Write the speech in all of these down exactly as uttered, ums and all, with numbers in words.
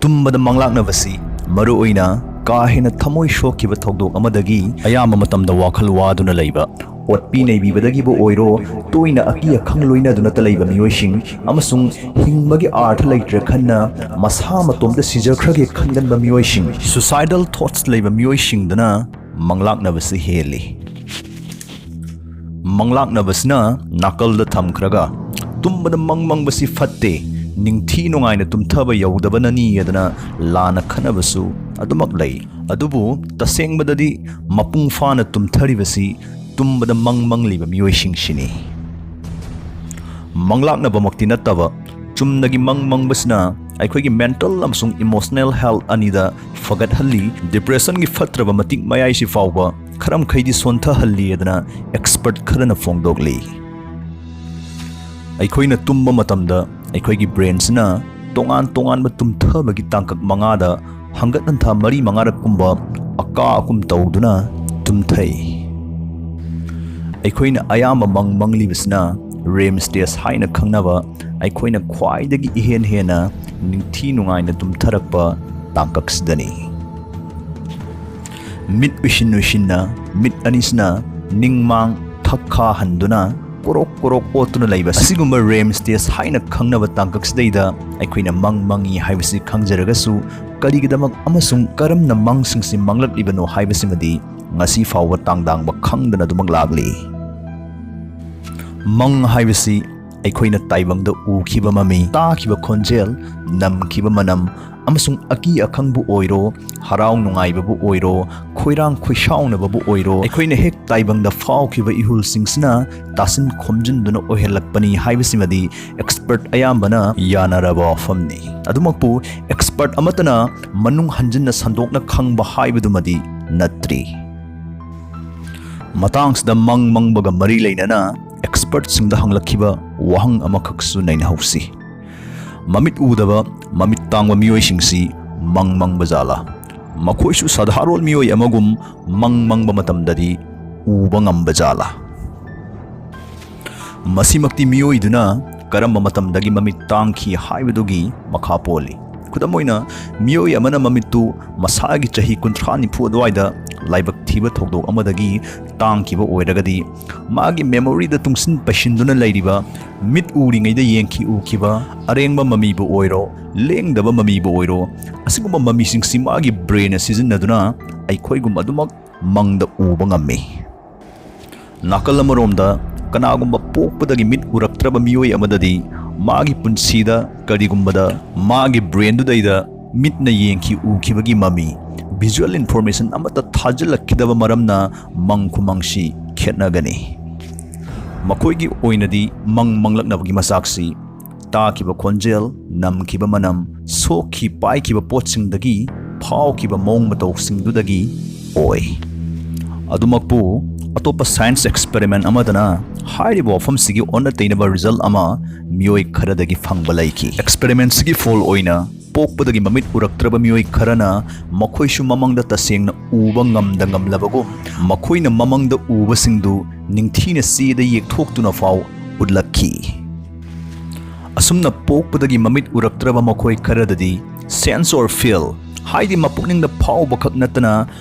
ꯇꯨꯝꯕꯗ ꯃꯪꯂꯥꯛꯅꯕꯁꯤ ꯃꯔꯨꯑꯣꯏꯅ ꯀꯥ ꯍꯦꯟꯅ ꯊꯃꯣꯏ ꯁꯣꯛꯈꯤꯕ ꯊꯧꯗꯣꯛ ꯑꯃꯗꯒꯤ ꯑꯌꯥꯝꯕ ꯃꯇꯝꯗ ꯋꯥꯈꯜ ꯋꯥꯗꯨꯅ ꯂꯩꯕ, ꯑꯣꯠꯄꯤ ꯅꯩꯕꯤꯕꯗꯒꯤꯕꯨ ꯑꯣꯏꯔꯣ, ꯇꯣꯏꯅ ꯑꯀꯤ ꯑꯈꯪ ꯂꯣꯏꯅꯗꯨꯅꯇ ꯂꯩꯕ ꯃꯤꯑꯣꯏꯁꯤꯡ, ꯑꯃꯁꯨꯡ ꯍꯤꯡꯕꯒꯤ ꯑꯥꯔꯊ ꯂꯩꯇ꯭ꯔꯦ ꯈꯟꯅ ꯃꯁꯥ ꯃꯇꯣꯝꯇ ꯁꯤꯖꯈ꯭ꯔꯒꯦ ꯈꯟꯒꯟꯕ ꯃꯤꯑꯣꯏꯁꯤꯡ, suicidal thoughts ꯂꯩꯕ ꯃꯤꯑꯣꯏꯁꯤꯡꯗꯅ ꯃꯪꯂꯥꯛꯅꯕꯁꯤ ꯍꯦꯜꯂꯤ꯫ ꯃꯪꯂꯥꯛꯅꯕꯁꯤꯅ ꯅꯥꯀꯜꯗ ꯊꯝꯈ꯭ꯔꯒ, ꯇꯨꯝꯕꯗ ꯃꯪ ꯃꯪꯕꯁꯤ ꯐꯠꯇꯦ, ꯅꯤꯡꯊꯤ ꯅꯨꯡꯉꯥꯏꯅ ꯇꯨꯝꯊꯕ ꯌꯧꯗꯕꯅꯅꯤ ꯑꯗꯨꯅ ꯂꯥꯟꯅ ꯈꯟꯅꯕꯁꯨ ꯑꯗꯨꯃꯛ ꯂꯩ꯫ ꯑꯗꯨꯕꯨ ꯇꯁꯦꯡꯕꯗꯗꯤ ꯃꯄꯨꯡ ꯐꯥꯅ ꯇꯨꯝꯊꯔꯤꯕꯁꯤ ꯇꯨꯝꯕꯗ ꯃꯪ ꯃꯪꯂꯤꯕ ꯃꯤꯑꯣꯏꯁꯤꯡꯁꯤꯅꯤ꯫ ꯃꯪꯂꯥꯛꯅꯕꯃꯛꯇꯤ ꯅꯠꯇꯕ, ꯆꯨꯝꯅꯒꯤ ꯃꯪ ꯃꯪꯕꯁꯤꯅ ꯑꯩꯈꯣꯏꯒꯤ mental ꯑꯃꯁꯨꯡ emotional health ꯑꯅꯤꯗ ꯐꯒꯠꯍꯜꯂꯤ꯫ Depressionꯒꯤ ꯐꯠꯇ꯭ꯔꯕ ꯃꯇꯤꯛ ꯃꯌꯥꯏꯁꯤ ꯐꯥꯎꯕ ꯈꯔ ꯃꯈꯩꯗꯤ ꯁꯣꯟꯊꯍꯜꯂꯤ ꯑꯗꯨꯅ expert ꯈꯔꯅ ꯐꯣꯡꯗꯣꯛꯂꯤ꯫ ꯑꯩꯈꯣꯏꯅ ꯇꯨꯝꯕ ꯃꯇꯝꯗ ꯑꯩꯈꯣꯏꯒꯤ brainꯁꯤꯅ ꯇꯣꯉꯥꯟ ꯇꯣꯉꯥꯟꯕ ꯇꯨꯝꯊꯕꯒꯤ ꯇꯥꯡꯀꯛ ꯃꯉꯥꯗ ꯍꯪꯒꯠ ꯍꯟꯊꯥ ꯃꯔꯤ ꯃꯉꯥꯔꯛꯀꯨꯝꯕ ꯑꯀꯥ ꯑꯀꯨꯝ ꯇꯧꯗꯨꯅ ꯇꯨꯝꯊꯩ꯫ ꯑꯩꯈꯣꯏꯅ ꯑꯌꯥꯝꯕ ꯃꯪ ꯃꯪꯂꯤꯕꯁꯤꯅ REM stage ꯍꯥꯏꯅ ꯈꯪꯅꯕ ꯑꯩꯈꯣꯏꯅ ꯈ꯭ꯋꯥꯏꯗꯒꯤ ꯏꯍꯦꯟ ꯍꯦꯟꯅ ꯅꯤꯡꯊꯤ ꯅꯨꯡꯉꯥꯏꯅ ꯇꯨꯝꯊꯔꯛꯄ ꯇꯥꯡꯀꯛꯁꯤꯗꯅꯤ꯫ ꯃꯤꯠ ꯎꯏꯁꯤꯟ ꯎꯏꯁꯤꯟꯅ ꯃꯤꯠ ꯑꯅꯤꯁꯤꯅ ꯅꯤꯡꯃꯥꯡ ꯊꯛꯈꯥ ꯍꯟꯗꯨꯅ ꯀꯣꯔꯣꯛ ꯀꯣꯔꯣꯛ ꯑꯣꯠꯇꯨꯅ ꯂꯩꯕ ꯑꯁꯤꯒꯨꯝꯕ REM stage ꯍꯥꯏꯅ ꯈꯪꯅꯕ ꯇꯥꯡꯀꯛꯁꯤꯗꯩꯗ ꯑꯩꯈꯣꯏꯅ ꯃꯪ ꯃꯪꯉꯤ ꯍꯥꯏꯕꯁꯤ ꯈꯪꯖꯔꯒꯁꯨ, ꯀꯔꯤꯒꯤꯗꯃꯛ ꯑꯃꯁꯨꯡ ꯀꯔꯝꯅ ꯃꯪꯁꯤꯡꯁꯤ ꯃꯪꯂꯛꯂꯤꯕꯅꯣ ꯍꯥꯏꯕꯁꯤꯃꯗꯤ ꯉꯁꯤ ꯐꯥꯎꯕ ꯇꯥꯡꯗꯥꯡꯕ ꯈꯪꯗꯅ ꯑꯗꯨꯃꯛ ꯂꯥꯛꯂꯤ꯫ ꯃꯪ ꯍꯥꯏꯕꯁꯤ ꯑꯩꯈꯣꯏꯅ ꯇꯥꯏꯕꯪꯗ ꯎꯈꯤꯕ ꯃꯃꯤ, ꯇꯥꯈꯤꯕ ꯈꯣꯟꯖꯦꯜ, ꯅꯝꯈꯤꯕ ꯃꯅꯝ, ꯑꯃꯁꯨꯡ ꯑꯀꯤ ꯑꯈꯪꯕꯨ ꯑꯣꯏꯔꯣ, ꯍꯔꯥꯎ ꯅꯨꯡꯉꯥꯏꯕꯕꯨ ꯑꯣꯏꯔꯣ, ꯈꯣꯏꯔꯥꯡ ꯈꯣꯏꯁꯥꯎꯅꯕꯕꯨ ꯑꯣꯏꯔꯣ, ꯑꯩꯈꯣꯏꯅ ꯍꯦꯛ ꯇꯥꯏꯕꯪꯗ ꯐꯥꯎꯈꯤꯕ ꯏꯍꯨꯜꯁꯤꯡꯁꯤꯅ ꯇꯥꯁꯤꯟ ꯈꯣꯝꯖꯤꯟꯗꯨꯅ ꯑꯣꯏꯍꯜꯂꯛꯄꯅꯤ ꯍꯥꯏꯕꯁꯤꯃꯗꯤ expert ꯑꯌꯥꯝꯕꯅ ꯌꯥꯅꯔꯕ ꯋꯥꯐꯝꯅꯤ꯫ ꯑꯗꯨꯃꯛꯄꯨ expert ꯑꯃꯠꯇꯅ ꯃꯅꯨꯡ ꯍꯟꯖꯤꯟꯅ ꯁꯟꯗꯣꯛꯅ ꯈꯪꯕ ꯍꯥꯏꯕꯗꯨꯃꯗꯤ ꯅꯠꯇ꯭ꯔꯤ꯫ ꯃꯇꯥꯡꯁꯤꯗ ꯃꯪ ꯃꯪꯕꯒ ꯃꯔꯤ ꯂꯩꯅꯅ expertꯁꯤꯡꯗ ꯍꯪꯂꯛꯈꯤꯕ ꯋꯥꯍꯪ ꯑꯃꯈꯛꯁꯨ ꯅꯩꯅꯍꯧꯁꯤ꯫ ꯃꯃꯤꯠ ꯎꯗꯕ, ꯃꯃꯤꯠ ꯇꯥꯡꯕ ꯃꯤꯑꯣꯏꯁꯤꯡꯁꯤ ꯃꯪ ꯃꯪꯕ ꯖꯥꯠꯂꯥ? ꯃꯈꯣꯏꯁꯨ ꯁꯥꯙꯥꯔꯣꯟ ꯃꯤꯑꯣꯏ ꯑꯃꯒꯨꯝ ꯃꯪ ꯃꯪꯕ ꯃꯇꯝꯗꯗꯤ ꯎꯕ ꯉꯝꯕ ꯖꯥꯠꯂꯥ? ꯃꯁꯤꯃꯛꯇꯤ ꯃꯤꯑꯣꯏꯗꯨꯅ ꯀꯔꯝꯕ ꯃꯇꯝꯗꯒꯤ ꯃꯃꯤꯠ ꯇꯥꯡꯈꯤ ꯍꯥꯏꯕꯗꯨꯒꯤ ꯃꯈꯥ ꯄꯣꯜꯂꯤ꯫ ꯈꯨꯗꯝ ꯑꯣꯏꯅ, ꯃꯤꯑꯣꯏ ꯑꯃꯅ ꯃꯃꯤꯠꯇꯨ ꯃꯁꯥꯒꯤ ꯆꯍꯤ ꯀꯨꯟꯊ꯭ꯔꯥ ꯅꯤꯐꯨ ꯑꯗꯨꯋꯥꯏꯗ ꯂꯥꯏꯕꯛ ꯊꯤꯕ ꯊꯧꯗꯣꯛ ꯑꯃꯗꯒꯤ ꯇꯥꯡꯈꯤꯕ ꯑꯣꯏꯔꯒꯗꯤ, ꯃꯥꯒꯤ memoryꯗ ꯇꯨꯡꯁꯤꯟ ꯄꯩꯁꯤꯟꯗꯨꯅ ꯂꯩꯔꯤꯕ ꯃꯤꯠ ꯎꯔꯤꯉꯩꯗ ꯌꯦꯡꯈꯤ ꯎꯈꯤꯕ ꯑꯔꯦꯡꯕ ꯃꯃꯤꯕꯨ ꯑꯣꯏꯔꯣ, ꯂꯦꯡꯗꯕ ꯃꯃꯤꯕꯨ ꯑꯣꯏꯔꯣ, ꯑꯁꯤꯒꯨꯝꯕ ꯃꯃꯤꯁꯤꯡꯁꯤ ꯃꯥꯒꯤ brainꯅ ꯁꯤꯖꯤꯟꯅꯗꯨꯅ ꯑꯩꯈꯣꯏꯒꯨꯝ ꯑꯗꯨꯃꯛ ꯃꯪꯗ ꯎꯕ ꯉꯝꯃꯤ꯫ ꯅꯥꯀꯜ ꯑꯃꯔꯣꯝꯗ, ꯀꯅꯥꯒꯨꯝꯕ ꯄꯣꯛꯄꯗꯒꯤ ꯃꯤꯠ ꯎꯔꯛꯇ꯭ꯔꯕ ꯃꯤꯑꯣꯏ ꯑꯃꯗꯗꯤ ꯃꯥꯒꯤ ꯄꯨꯟꯁꯤꯗ ꯀꯔꯤꯒꯨꯝꯕꯗ ꯃꯥꯒꯤ brainꯗꯨꯗꯩꯗ ꯃꯤꯠꯅ ꯌꯦꯡꯈꯤ ꯎꯈꯤꯕꯒꯤ ꯃꯃꯤ, visual information ꯑꯃꯠꯇ ꯊꯥꯖꯤꯜꯂꯛꯈꯤꯗꯕ ꯃꯔꯝꯅ ꯃꯪ ꯈꯨꯃꯪꯁꯤ ꯈꯦꯠꯅꯒꯅꯤ꯫ ꯃꯈꯣꯏꯒꯤ ꯑꯣꯏꯅꯗꯤ ꯃꯪ ꯃꯪꯂꯛꯅꯕꯒꯤ ꯃꯆꯥꯛꯁꯤ ꯇꯥꯈꯤꯕ ꯈꯣꯟꯖꯦꯜ, ꯅꯝꯈꯤꯕ ꯃꯅꯝ, ꯁꯣꯛꯈꯤ ꯄꯥꯏꯈꯤꯕ ꯄꯣꯠꯁꯤꯡꯗꯒꯤ ꯐꯥꯎꯈꯤꯕ ꯃꯑꯣꯡ ꯃꯇꯧꯁꯤꯡꯗꯨꯗꯒꯤ ꯑꯣꯏ꯫ ꯑꯗꯨꯃꯛꯄꯨ, ꯑꯇꯣꯞꯄ science experiment ꯑꯃꯗꯅ ꯍꯥꯏꯔꯤꯕ ꯋꯥꯐꯝꯁꯤꯒꯤ ꯑꯣꯟꯅ ꯇꯩꯅꯕ result ꯑꯃ ꯃꯤꯑꯣꯏ ꯈꯔꯗꯒꯤ ꯐꯪꯕ ꯂꯩꯈꯤ꯫ Experimentꯁꯤꯒꯤ ꯐꯣꯜ ꯑꯣꯏꯅ, ꯄꯣꯛꯄꯗꯒꯤ ꯃꯃꯤꯠ ꯎꯔꯛꯇ꯭ꯔꯕ ꯃꯤꯑꯣꯏ ꯈꯔꯅ ꯃꯈꯣꯏꯁꯨ ꯃꯃꯪꯗ ꯇꯁꯦꯡꯅ ꯎꯕ ꯉꯝꯗ ꯉꯝꯂꯕꯒꯨꯝ, ꯃꯈꯣꯏꯅ ꯃꯃꯪꯗ ꯎꯕꯁꯤꯡꯗꯨ ꯅꯤꯡꯊꯤꯅ ꯆꯦꯗ ꯌꯦꯛꯊꯣꯛꯇꯨꯅ ꯐꯥꯎ ꯎꯠꯂꯛꯈꯤ꯫ ꯑꯁꯨꯝꯅ ꯄꯣꯛꯄꯗꯒꯤ ꯃꯃꯤꯠ ꯎꯔꯛꯇ꯭ꯔꯕ ꯃꯈꯣꯏ ꯈꯔꯗꯗꯤ sense or feel, ꯍꯥꯏꯗꯤ ꯃꯄꯨꯛꯅꯤꯡꯗ ꯐꯥꯎꯕ ꯈꯛ ꯅꯠꯇꯅ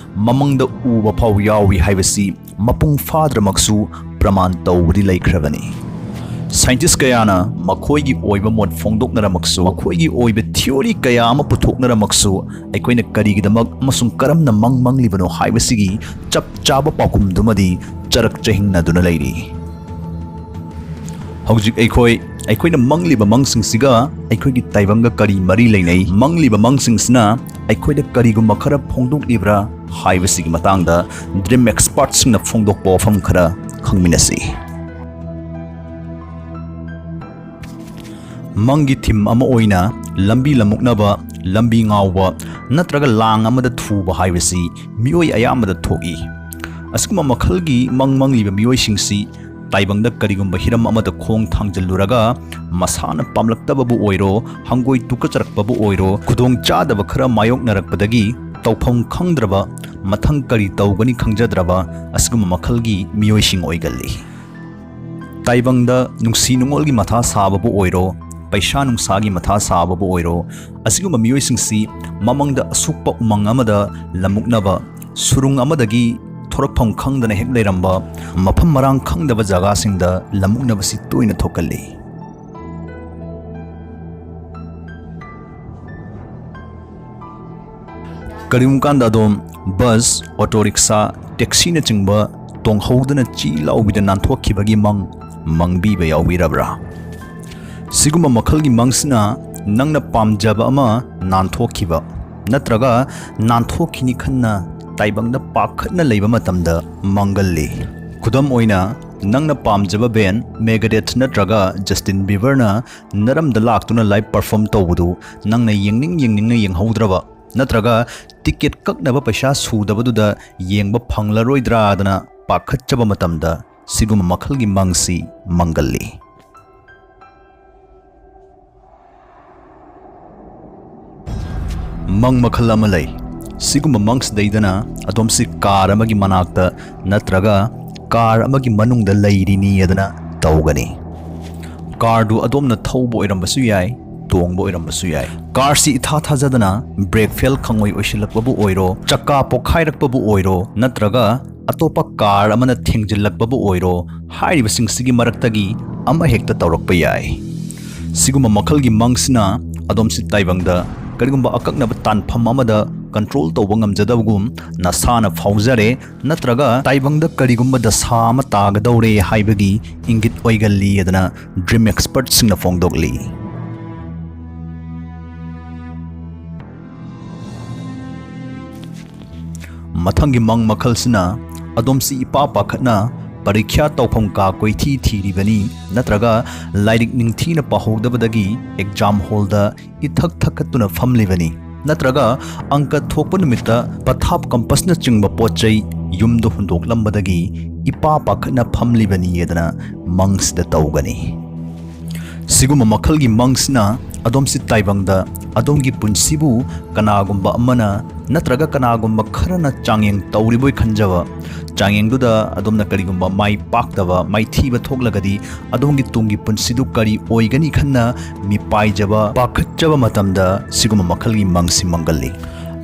ꯃꯃꯪꯗ ꯎꯕ ꯐꯥꯎ ꯌꯥꯎꯏ ꯍꯥꯏꯕꯁꯤ ꯃꯄꯨꯡ ꯐꯥꯗ꯭ꯔꯃꯛꯁꯨ ꯄ꯭ꯔꯃꯥꯟ ꯇꯧꯕꯗꯤ ꯂꯩꯈ꯭ꯔꯕꯅꯤ꯫ Scientist ꯀꯌꯥꯅ ꯃꯈꯣꯏꯒꯤ ꯑꯣꯏꯕ ꯃꯣꯠ ꯐꯣꯡꯗꯣꯛꯅꯔꯃꯛꯁꯨ, ꯃꯈꯣꯏꯒꯤ ꯑꯣꯏꯕ theory ꯀꯌꯥ ꯑꯃ ꯄꯨꯊꯣꯛꯅꯔꯃꯛꯁꯨ, ꯑꯩꯈꯣꯏꯅ ꯀꯔꯤꯒꯤꯗꯃꯛ ꯑꯃꯁꯨꯡ ꯀꯔꯝꯅ ꯃꯪ ꯃꯪꯂꯤꯕꯅꯣ ꯍꯥꯏꯕꯁꯤꯒꯤ ꯆꯞ ꯆꯥꯕ ꯄꯥꯎꯈꯨꯝꯗꯨꯃꯗꯤ ꯆꯔꯛ ꯆꯍꯤꯡꯅꯗꯨꯅ ꯂꯩꯔꯤ꯫ ꯍꯧꯖꯤꯛ ꯑꯩꯈꯣꯏ, ꯑꯩꯈꯣꯏꯅ ꯃꯪꯂꯤꯕ ꯃꯪꯁꯤꯡꯁꯤꯒ ꯑꯩꯈꯣꯏꯒꯤ ꯇꯥꯏꯕꯪꯒ ꯀꯔꯤ ꯃꯔꯤ ꯂꯩꯅꯩ? ꯃꯪꯂꯤꯕ ꯃꯪꯁꯤꯡꯁꯤꯅ ꯑꯩꯈꯣꯏꯗ ꯀꯔꯤꯒꯨꯝꯕ ꯈꯔ ꯐꯣꯡꯗꯣꯛꯂꯤꯕ꯭ꯔꯥ ꯍꯥꯏꯕꯁꯤꯒꯤ ꯃꯇꯥꯡꯗ dream expertꯁꯤꯡꯅ ꯐꯣꯡꯗꯣꯛꯄ ꯋꯥꯐꯝ ꯈꯔ ꯈꯪꯃꯤꯟꯅꯁꯤ꯫ ꯃꯪꯒꯤ theme ꯑꯃ ꯑꯣꯏꯅ ꯂꯝꯕꯤ ꯂꯝꯃꯨꯛꯅꯕ, ꯂꯝꯕꯤ ꯉꯥꯎꯕ ꯅꯠꯇ꯭ꯔꯒ ꯂꯥꯡ ꯑꯃꯗ ꯊꯨꯕ ꯍꯥꯏꯕꯁꯤ ꯃꯤꯑꯣꯏ ꯑꯌꯥꯝꯕꯗ ꯊꯣꯛꯏ꯫ ꯑꯁꯤꯒꯨꯝꯕ ꯃꯈꯜꯒꯤ ꯃꯪ ꯃꯪꯂꯤꯕ ꯃꯤꯑꯣꯏꯁꯤꯡꯁꯤ ꯇꯥꯏꯕꯪꯗ ꯀꯔꯤꯒꯨꯝꯕ ꯍꯤꯔꯝ ꯑꯃꯗ ꯈꯣꯡ ꯊꯥꯡꯖꯤꯜꯂꯨꯔꯒ ꯃꯁꯥꯅ ꯄꯥꯝꯂꯛꯇꯕꯕꯨ ꯑꯣꯏꯔꯣ, ꯍꯪꯒꯣꯏ ꯇꯨꯀꯠꯆꯔꯛꯄꯕꯨ ꯑꯣꯏꯔꯣ, ꯈꯨꯗꯣꯡꯆꯥꯗꯕ ꯈꯔ ꯃꯥꯌꯣꯛꯅꯔꯛꯄꯗꯒꯤ ꯇꯧꯐꯝ ꯈꯪꯗ꯭ꯔꯕ, ꯃꯊꯪ ꯀꯔꯤ ꯇꯧꯒꯅꯤ ꯈꯪꯖꯗ꯭ꯔꯕ ꯑꯁꯤꯒꯨꯝꯕ ꯃꯈꯜꯒꯤ ꯃꯤꯑꯣꯏꯁꯤꯡ ꯑꯣꯏꯒꯜꯂꯤ꯫ ꯇꯥꯏꯕꯪꯗ ꯅꯨꯡꯁꯤ ꯅꯨꯡꯉꯣꯜꯒꯤ ꯃꯊꯥ ꯁꯥꯕꯕꯨ ꯑꯣꯏꯔꯣ, ꯄꯩꯁꯥ ꯅꯨꯡꯁꯥꯒꯤ ꯃꯊꯥ ꯁꯥꯕꯕꯨ ꯑꯣꯏꯔꯣ, ꯑꯁꯤꯒꯨꯝꯕ ꯃꯤꯑꯣꯏꯁꯤꯡꯁꯤ ꯃꯃꯪꯗ ꯑꯁꯨꯛꯄ ꯎꯃꯪ ꯑꯃꯗ ꯂꯝꯃꯨꯛꯅꯕ, ꯁꯨꯔꯨꯡ ꯑꯃꯗꯒꯤ ꯊꯣꯔꯛꯐꯝ ꯈꯪꯗꯅ ꯍꯦꯛ ꯂꯩꯔꯝꯕ, ꯃꯐꯝ ꯃꯔꯥꯡ ꯈꯪꯗꯕ ꯖꯒꯥꯁꯤꯡꯗ ꯂꯝꯃꯨꯛꯅꯕꯁꯤ ꯇꯣꯏꯅ ꯊꯣꯛꯀꯜꯂꯤ꯫ ꯀꯔꯤꯒꯨꯝꯕ ꯀꯥꯟꯗ ꯑꯗꯣꯝ ꯕꯁ, ꯑꯣꯇꯣ ꯔꯤꯛꯁꯥ, ꯇꯦꯛꯁꯤꯅꯆꯤꯡꯕ ꯇꯣꯡꯍꯧꯗꯅ ꯆꯤ ꯂꯥꯎꯕꯤꯗ ꯅꯥꯟꯊꯣꯛꯈꯤꯕꯒꯤ ꯃꯪ ꯃꯪꯕꯤꯕ ꯌꯥꯎꯕꯤꯔꯕ꯭ꯔꯥ? ꯁꯤꯒꯨꯝꯕ ꯃꯈꯜꯒꯤ ꯃꯪꯁꯤꯅ ꯅꯪꯅ ꯄꯥꯝꯖꯕ ꯑꯃ ꯅꯥꯟꯊꯣꯛꯈꯤꯕ ꯅꯠꯇ꯭ꯔꯒ ꯅꯥꯟꯊꯣꯛꯈꯤꯅꯤ ꯈꯟꯅ ꯇꯥꯏꯕꯪꯗ ꯄꯥꯈꯠꯅ ꯂꯩꯕ ꯃꯇꯝꯗ ꯃꯪꯒꯜꯂꯤ꯫ ꯈꯨꯗꯝ ꯑꯣꯏꯅ, ꯅꯪꯅ ꯄꯥꯝꯖꯕ ꯕꯦꯟ ꯃꯦꯒꯥꯗꯦꯊ ꯅꯠꯇ꯭ꯔꯒ ꯖꯁꯇꯤꯟ ꯕꯤꯕꯔꯅ ꯅꯔꯝꯗ ꯂꯥꯛꯇꯨꯅ ꯂꯥꯏꯚ ꯄꯔꯐꯣꯔꯝ ꯇꯧꯕꯗꯨ ꯅꯪꯅ ꯌꯦꯡꯅꯤꯡ ꯌꯦꯡꯅꯤꯡꯅ ꯌꯦꯡꯍꯧꯗ꯭ꯔꯕ ꯅꯠꯇ꯭ꯔꯒ ꯇꯤꯀꯦꯠ ꯀꯛꯅꯕ ꯄꯩꯁꯥ ꯁꯨꯗꯕꯗꯨꯗ ꯌꯦꯡꯕ ꯐꯪꯂꯔꯣꯏꯗ꯭ꯔꯥꯗꯅ ꯄꯥꯈꯠꯆꯕ ꯃꯇꯝꯗ ꯁꯤꯒꯨꯝꯕ ꯃꯈꯜꯒꯤ ꯃꯪꯁꯤ ꯃꯪꯒꯜꯂꯤ꯫ ꯃꯪ ꯃꯈꯜ ꯑꯃ ꯂꯩ꯫ ꯁꯤꯒꯨꯝꯕ ꯃꯪꯁꯤꯗꯩꯗꯅ ꯑꯗꯣꯝꯁꯤ ꯀꯥꯔ ꯑꯃꯒꯤ ꯃꯅꯥꯛꯇ ꯅꯠꯇ꯭ꯔꯒ ꯀꯥꯔ ꯑꯃꯒꯤ ꯃꯅꯨꯡꯗ ꯂꯩꯔꯤꯅꯤ ꯑꯗꯨꯅ ꯇꯧꯒꯅꯤ꯫ ꯀꯥꯔꯗꯨ ꯑꯗꯣꯝꯅ ꯊꯧꯕ ꯑꯣꯏꯔꯝꯕꯁꯨ ꯌꯥꯏ, ꯇꯣꯡꯕ ꯑꯣꯏꯔꯝꯕꯁꯨ ꯌꯥꯏ꯫ ꯀꯥꯔꯁꯤ ꯏꯊꯥ ꯊꯥꯖꯗꯅ ꯕ꯭ꯔꯦꯛ ꯐꯦꯜ ꯈꯪꯑꯣꯏ ꯑꯣꯏꯁꯤꯜꯂꯛꯄꯕꯨ ꯑꯣꯏꯔꯣ, ꯆꯀꯥ ꯄꯣꯛꯈꯥꯏꯔꯛꯄꯕꯨ ꯑꯣꯏꯔꯣ, ꯅꯠꯇ꯭ꯔꯒ ꯑꯇꯣꯞꯄ ꯀꯥꯔ ꯑꯃꯅ ꯊꯦꯡꯖꯤꯜꯂꯛꯄꯕꯨ ꯑꯣꯏꯔꯣ, ꯍꯥꯏꯔꯤꯕꯁꯤꯡꯁꯤꯒꯤ ꯃꯔꯛꯇꯒꯤ ꯑꯃ ꯍꯦꯛꯇ ꯇꯧꯔꯛꯄ ꯌꯥꯏ꯫ ꯁꯤꯒꯨꯝꯕ ꯃꯈꯜꯒꯤ ꯃꯪꯁꯤꯅ ꯑꯗꯣꯝꯁꯤ ꯇꯥꯏꯕꯪꯗ ꯀꯔꯤꯒꯨꯝꯕ ꯑꯀꯛꯅꯕ ꯇꯥꯟꯐꯝ ꯑꯃꯗ ꯀꯟꯇ꯭ꯔꯣꯜ ꯇꯧꯕ ꯉꯝꯖꯗꯕꯒꯨꯝ ꯅꯁꯥꯅ ꯐꯥꯎꯖꯔꯦ, ꯅꯠꯇ꯭ꯔꯒ ꯇꯥꯏꯕꯪꯗ ꯀꯔꯤꯒꯨꯝꯕ ꯗꯁꯥ ꯑꯃ ꯇꯥꯒꯗꯧꯔꯦ ꯍꯥꯏꯕꯒꯤ ꯏꯪꯒꯤꯠ ꯑꯣꯏꯒꯜꯂꯤ ꯑꯗꯨꯅ ꯗ꯭ꯔꯤꯝ ꯑꯦꯛꯁꯄꯔꯠꯁꯤꯡꯅ ꯐꯣꯡꯗꯣꯛꯂꯤ꯫ ꯃꯊꯪꯒꯤ ꯃꯪ ꯃꯈꯜꯁꯤꯅ ꯑꯗꯣꯝꯁꯤ ꯏꯄꯥ ꯄꯥꯈꯠꯅ ꯄꯔꯤꯈ꯭ꯌꯥ ꯇꯧꯐꯝ ꯀꯥ ꯀꯣꯏꯊꯤ ꯊꯤꯔꯤꯕꯅꯤ, ꯅꯠꯇ꯭ꯔꯒ ꯂꯥꯏꯔꯤꯛ ꯅꯤꯡꯊꯤꯅ ꯄꯥꯍꯧꯗꯕꯗꯒꯤ ꯑꯦꯛꯖꯥꯝ ꯍꯣꯜꯗ ꯏꯊꯛ ꯊꯛꯀꯠꯇꯨꯅ ꯐꯝꯂꯤꯕꯅꯤ, ꯅꯠꯇ꯭ꯔꯒ ꯑꯪꯀ ꯊꯣꯛꯄ ꯅꯨꯃꯤꯠꯇ ꯄꯊꯥꯞ ꯀꯝꯄꯁꯅꯆꯤꯡꯕ ꯄꯣꯠ ꯆꯩ ꯌꯨꯝꯗ ꯍꯨꯟꯗꯣꯛꯂꯝꯕꯗꯒꯤ ꯏꯄꯥ ꯄꯥꯈꯠꯅ ꯐꯝꯂꯤꯕꯅꯤ ꯑꯗꯨꯅ ꯃꯪꯁꯤꯗ ꯇꯧꯒꯅꯤ꯫ ꯁꯤꯒꯨꯝꯕ ꯃꯈꯜꯒꯤ ꯃꯪꯁꯤꯅ ꯑꯗꯣꯝꯁꯤ ꯇꯥꯏꯕꯪꯗ ꯑꯗꯣꯝꯒꯤ ꯄꯨꯟꯁꯤꯕꯨ ꯀꯅꯥꯒꯨꯝꯕ ꯑꯃꯅ ꯅꯠꯇ꯭ꯔꯒ ꯀꯅꯥꯒꯨꯝꯕ ꯈꯔꯅ ꯆꯥꯡꯌꯦꯡ ꯇꯧꯔꯤꯕꯣꯏ ꯈꯟꯖꯕ, ꯆꯥꯡꯌꯦꯡꯗꯨꯗ ꯑꯗꯣꯝꯅ ꯀꯔꯤꯒꯨꯝꯕ ꯃꯥꯏ ꯄꯥꯛꯇꯕ, ꯃꯥꯏꯊꯤꯕ ꯊꯣꯛꯂꯒꯗꯤ, ꯑꯗꯣꯝꯒꯤ ꯇꯨꯡꯒꯤ ꯄꯨꯟꯁꯤꯗꯨ ꯀꯔꯤ ꯑꯣꯏꯒꯅꯤ ꯈꯟꯅ ꯃꯤꯄꯥꯏꯖꯕ, ꯄꯥꯈꯠꯆꯕ ꯃꯇꯝꯗ ꯁꯤꯒꯨꯝꯕ ꯃꯈꯜꯒꯤ ꯃꯪꯁꯤ ꯃꯪꯒꯜꯂꯤ꯫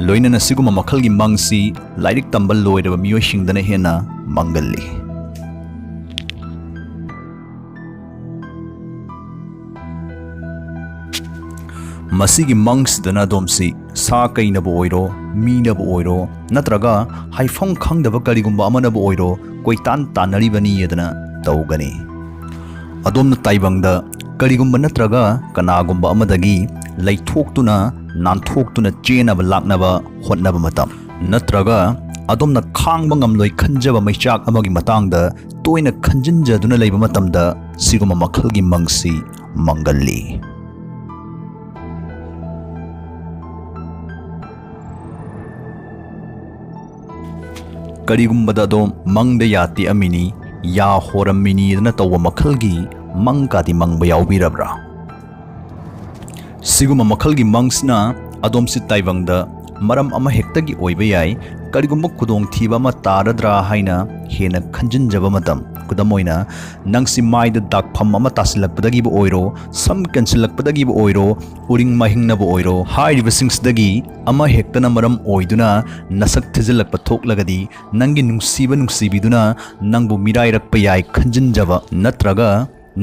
ꯂꯣꯏꯅꯅ ꯁꯤꯒꯨꯝꯕ ꯃꯈꯜꯒꯤ ꯃꯪꯁꯤ ꯂꯥꯏꯔꯤꯛ ꯇꯝꯕ ꯂꯣꯏꯔꯕ ꯃꯤꯑꯣꯏꯁꯤꯡꯗꯅ ꯍꯦꯟꯅ ꯃꯪꯒꯜꯂꯤ꯫ ꯃꯁꯤꯒꯤ ꯃꯪꯁꯤꯗꯅ ꯑꯗꯣꯝꯁꯤ ꯁꯥ ꯀꯩꯅꯕꯨ ꯑꯣꯏꯔꯣ, ꯃꯤꯅꯕꯨ ꯑꯣꯏꯔꯣ, ꯅꯠꯇ꯭ꯔꯒ ꯍꯥꯏꯐꯝ ꯈꯪꯗꯕ ꯀꯔꯤꯒꯨꯝꯕ ꯑꯃꯅꯕꯨ ꯑꯣꯏꯔꯣ, ꯀꯣꯏꯇꯥꯟ ꯇꯥꯟꯅꯔꯤꯕꯅꯤ ꯑꯗꯨꯅ ꯇꯧꯒꯅꯤ꯫ ꯑꯗꯣꯝꯅ ꯇꯥꯏꯕꯪꯗ ꯀꯔꯤꯒꯨꯝꯕ ꯅꯠꯇ꯭ꯔꯒ ꯀꯅꯥꯒꯨꯝꯕ ꯑꯃꯗꯒꯤ ꯂꯩꯊꯣꯛꯇꯨꯅ, ꯅꯥꯟꯊꯣꯛꯇꯨꯅ ꯆꯦꯟꯅꯕ ꯂꯥꯛꯅꯕ ꯍꯣꯠꯅꯕ ꯃꯇꯝ, ꯅꯠꯇ꯭ꯔꯒ ꯑꯗꯣꯝꯅ ꯈꯥꯡꯕ ꯉꯝꯂꯣꯏ ꯈꯟꯖꯕ ꯃꯩꯆꯥꯛ ꯑꯃꯒꯤ ꯃꯇꯥꯡꯗ ꯇꯣꯏꯅ ꯈꯟꯖꯤꯟꯖꯗꯨꯅ ꯂꯩꯕ ꯃꯇꯝꯗ ꯁꯤꯒꯨꯝꯕ ꯃꯈꯜꯒꯤ ꯃꯪꯁꯤ ꯃꯪꯒꯜꯂꯤ꯫ ꯀꯔꯤꯒꯨꯝꯕꯗ ꯑꯗꯣꯝ ꯃꯪꯗ ꯌꯥ ꯇꯦꯛꯑꯝꯃꯤꯅꯤ, ꯌꯥ ꯍꯣꯔꯝꯃꯤꯅꯤꯗꯅ ꯇꯧꯕ ꯃꯈꯜꯒꯤ ꯃꯪ ꯀꯥꯗꯤ ꯃꯪꯕ ꯌꯥꯎꯕꯤꯔꯕ꯭ꯔꯥ? ꯁꯤꯒꯨꯝꯕ ꯃꯈꯜꯒꯤ ꯃꯪꯁꯤꯅ ꯑꯗꯣꯝꯁꯤ ꯇꯥꯏꯕꯪꯗ ꯃꯔꯝ ꯑꯃꯍꯦꯛꯇꯒꯤ ꯑꯣꯏꯕ ꯌꯥꯏ, ꯀꯔꯤꯒꯨꯝꯕ ꯈꯨꯗꯣꯡꯊꯤꯕ ꯑꯃ ꯇꯥꯔꯗ꯭ꯔꯥ ꯍꯥꯏꯅ ꯍꯦꯟꯅ ꯈꯟꯖꯤꯟꯖꯕ ꯃꯇꯝ, ꯈꯨꯗꯝ ꯑꯣꯏꯅ, ꯅꯪꯁꯤ ꯃꯥꯏꯗ ꯗꯥꯛꯐꯝ ꯑꯃ ꯇꯥꯁꯤꯜꯂꯛꯄꯗꯒꯤꯕꯨ ꯑꯣꯏꯔꯣ, ꯁꯝ ꯀꯦꯟꯁꯤꯜꯂꯛꯄꯗꯒꯤꯕꯨ ꯑꯣꯏꯔꯣ, ꯎꯔꯤꯡ ꯃꯥꯏꯍꯤꯡꯅꯕꯨ ꯑꯣꯏꯔꯣ, ꯍꯥꯏꯔꯤꯕꯁꯤꯡꯁꯤꯗꯒꯤ ꯑꯃꯍꯦꯛꯇꯅ ꯃꯔꯝ ꯑꯣꯏꯗꯨꯅ ꯅꯁꯛ ꯊꯤꯖꯤꯜꯂꯛꯄ ꯊꯣꯛꯂꯒꯗꯤ, ꯅꯪꯒꯤ ꯅꯨꯡꯁꯤꯕ ꯅꯨꯡꯁꯤꯕꯤꯗꯨꯅ ꯅꯪꯕꯨ ꯃꯤꯔꯥꯏꯔꯛꯄ ꯌꯥꯏ ꯈꯟꯖꯤꯟꯖꯕ, ꯅꯠꯇ꯭ꯔꯒ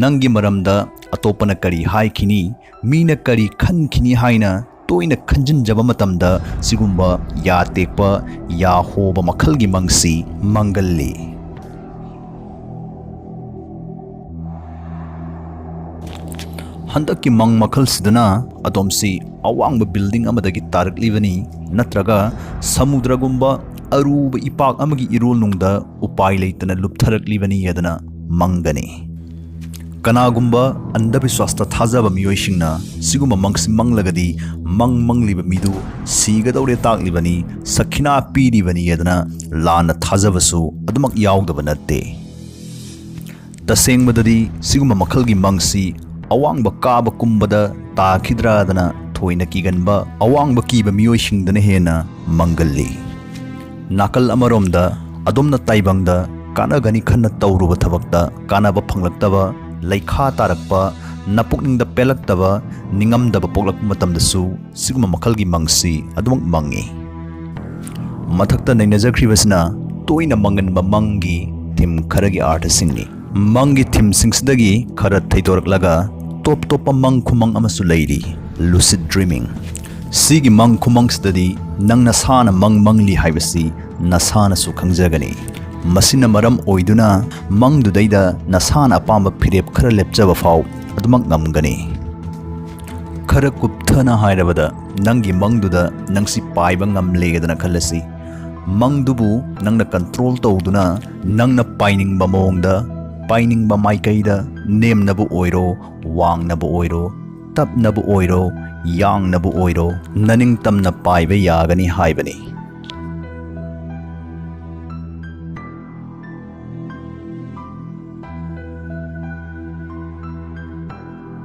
ꯅꯪꯒꯤ ꯃꯔꯝꯗ ꯑꯇꯣꯞꯄꯅ ꯀꯔꯤ ꯍꯥꯏꯈꯤꯅꯤ, ꯃꯤꯅ ꯀꯔꯤ ꯈꯟꯈꯤꯅꯤ ꯍꯥꯏꯅ ꯇꯣꯏꯅ ꯈꯟꯖꯤꯟꯖꯕ ꯃꯇꯝꯗ ꯁꯤꯒꯨꯝꯕ ꯌꯥ ꯇꯦꯛꯄ, ꯌꯥ ꯍꯣꯕ ꯃꯈꯜꯒꯤ ꯃꯪꯁꯤ ꯃꯪꯒꯜꯂꯤ꯫ ꯍꯟꯗꯛꯀꯤ ꯃꯪ ꯃꯈꯜꯁꯤꯗꯅ ꯑꯗꯣꯝꯁꯤ ꯑꯋꯥꯡꯕ building ꯑꯃꯗꯒꯤ ꯇꯥꯔꯛꯂꯤꯕꯅꯤ, ꯅꯠꯇ꯭ꯔꯒ ꯁꯃꯨꯗ꯭ꯔꯒꯨꯝꯕ ꯑꯔꯨꯕ ꯏꯄꯥꯛ ꯑꯃꯒꯤ ꯏꯔꯣꯜꯅꯨꯡꯗ ꯎꯄꯥꯏ ꯂꯩꯇꯅ ꯂꯨꯞꯊꯔꯛꯂꯤꯕꯅꯤ ꯑꯗꯨꯅ ꯃꯪꯒꯅꯤ꯫ ꯀꯅꯥꯒꯨꯝꯕ ꯑꯟꯙꯕꯤꯁ꯭ꯋꯥꯁꯇ ꯊꯥꯖꯕ ꯃꯤꯑꯣꯏꯁꯤꯡꯅ ꯁꯤꯒꯨꯝꯕ ꯃꯪꯁꯤ ꯃꯪꯂꯒꯗꯤ, ꯃꯪ ꯃꯪꯂꯤꯕ ꯃꯤꯗꯨ ꯁꯤꯒꯗꯧꯔꯦ ꯇꯥꯛꯂꯤꯕꯅꯤ, ꯁꯈꯤꯅꯥ ꯄꯤꯔꯤꯕꯅꯤ ꯑꯗꯨꯅ ꯂꯥꯟꯅ ꯊꯥꯖꯕꯁꯨ ꯑꯗꯨꯃꯛ ꯌꯥꯎꯗꯕ ꯅꯠꯇꯦ꯫ ꯇꯁꯦꯡꯕꯗꯗꯤ ꯁꯤꯒꯨꯝꯕ ꯃꯈꯜꯒꯤ ꯃꯪꯁꯤ ꯑꯋꯥꯡꯕ ꯀꯥꯕ ꯀꯨꯝꯕꯗ ꯇꯥꯈꯤꯗ꯭ꯔꯥꯗꯅ ꯊꯣꯏꯅ ꯀꯤꯒꯟꯕ, ꯑꯋꯥꯡꯕ ꯀꯤꯕ ꯃꯤꯑꯣꯏꯁꯤꯡꯗꯅ ꯍꯦꯟꯅ ꯃꯪꯒꯜꯂꯤ꯫ ꯅꯥꯀꯜ ꯑꯃꯔꯣꯝꯗ ꯑꯗꯣꯝꯅ ꯇꯥꯏꯕꯪꯗ ꯀꯥꯟꯅꯒꯅꯤ ꯈꯟꯅ ꯇꯧꯔꯨꯕ ꯊꯕꯛꯇ ꯀꯥꯟꯅꯕ ꯐꯪꯂꯛꯇꯕ, ꯂꯩꯈꯥ ꯇꯥꯔꯛꯄ, ꯅꯄꯨꯛꯅꯤꯡꯗ ꯄꯦꯜꯂꯛꯇꯕ, ꯅꯤꯡꯉꯝꯗꯕ ꯄꯣꯛꯂꯛꯄ ꯃꯇꯝꯗꯁꯨ ꯁꯤꯒꯨꯝꯕ ꯃꯈꯜꯒꯤ ꯃꯪꯁꯤ ꯑꯗꯨꯃꯛ ꯃꯪꯉꯤ꯫ ꯃꯊꯛꯇ ꯅꯩꯅꯖꯈ꯭ꯔꯤꯕꯁꯤꯅ ꯇꯣꯏꯅ ꯃꯪꯒꯟꯕ ꯃꯪꯒꯤ ꯊꯤꯝ ꯈꯔꯒꯤ ꯑꯥꯔꯊꯁꯤꯡꯅꯤ꯫ ꯃꯪꯒꯤ ꯊꯤꯝꯁꯤꯡꯁꯤꯗꯒꯤ ꯈꯔ ꯊꯩꯗꯣꯔꯛꯂꯒ ꯇꯣꯞ ꯇꯣꯞꯄ ꯃꯪ ꯈꯨꯃꯪ ꯑꯃꯁꯨ ꯂꯩꯔꯤ, lucid dreaming꯫ ꯁꯤꯒꯤ ꯃꯪ ꯈꯨꯃꯪꯁꯤꯗꯗꯤ ꯅꯪ ꯅꯁꯥꯅ ꯃꯪ ꯃꯪꯂꯤ ꯍꯥꯏꯕꯁꯤ ꯅꯁꯥꯅꯁꯨ ꯈꯪꯖꯒꯅꯤ꯫ ꯃꯁꯤꯅ ꯃꯔꯝ ꯑꯣꯏꯗꯨꯅ ꯃꯪꯗꯨꯗꯩꯗ ꯅꯁꯥꯅ ꯑꯄꯥꯝꯕ ꯐꯤꯔꯦꯞ ꯈꯔ ꯂꯦꯞꯆꯕ ꯐꯥꯎ ꯑꯗꯨꯃꯛ ꯉꯝꯒꯅꯤ꯫ ꯈꯔ ꯀꯨꯞꯊꯅ ꯍꯥꯏꯔꯕꯗ, ꯅꯪꯒꯤ ꯃꯪꯗꯨꯗ ꯅꯪꯁꯤ ꯄꯥꯏꯕ ꯉꯝꯂꯦꯗꯅ ꯈꯜꯂꯁꯤ꯫ ꯃꯪꯗꯨꯕꯨ ꯅꯪꯅ control ꯇꯧꯗꯨꯅ ꯅꯪꯅ ꯄꯥꯏꯅꯤꯡꯕ ꯃꯑꯣꯡꯗ, ꯄꯥꯏꯅꯤꯡꯕ ꯃꯥꯏꯀꯩꯗ, ꯅꯦꯝꯅꯕꯨ ꯑꯣꯏꯔꯣ, ꯋꯥꯡꯅꯕꯨ ꯑꯣꯏꯔꯣ, ꯇꯞꯅꯕꯨ ꯑꯣꯏꯔꯣ, ꯌꯥꯡꯅꯕꯨ ꯑꯣꯏꯔꯣ, ꯅꯅꯤꯡꯇꯝꯅ ꯄꯥꯏꯕ ꯌꯥꯒꯅꯤ ꯍꯥꯏꯕꯅꯤ꯫